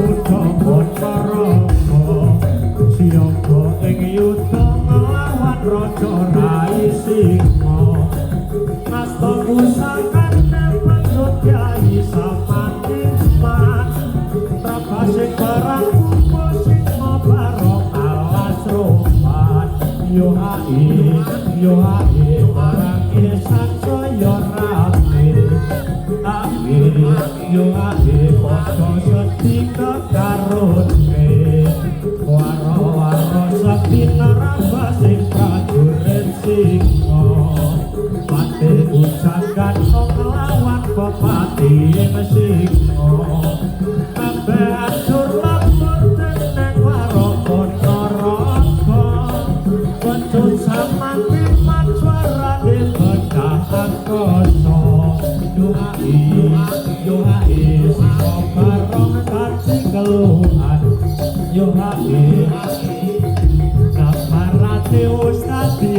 Kutha Ponorogo siaga ing yuda nglawan raja Rai Singa. Asta pusakane pencut Kyai Samandiman, rabasing barang kumpul sing barong alas roban. Yo ae, yo ae, barang sansaya rame. Ae, yo ae, padha sedih kekarone. Waro-waro sekti narabasing prajurit singa. Pate ucakan nglawan pepati ing singa. Kabeh hancur lebur dening warga Ponorogo. Pecut samandiman suarane pecah angkasa. Yo ae, yo ae, singa barong dadi keluhan. Yo ae, kabarate wis dadi.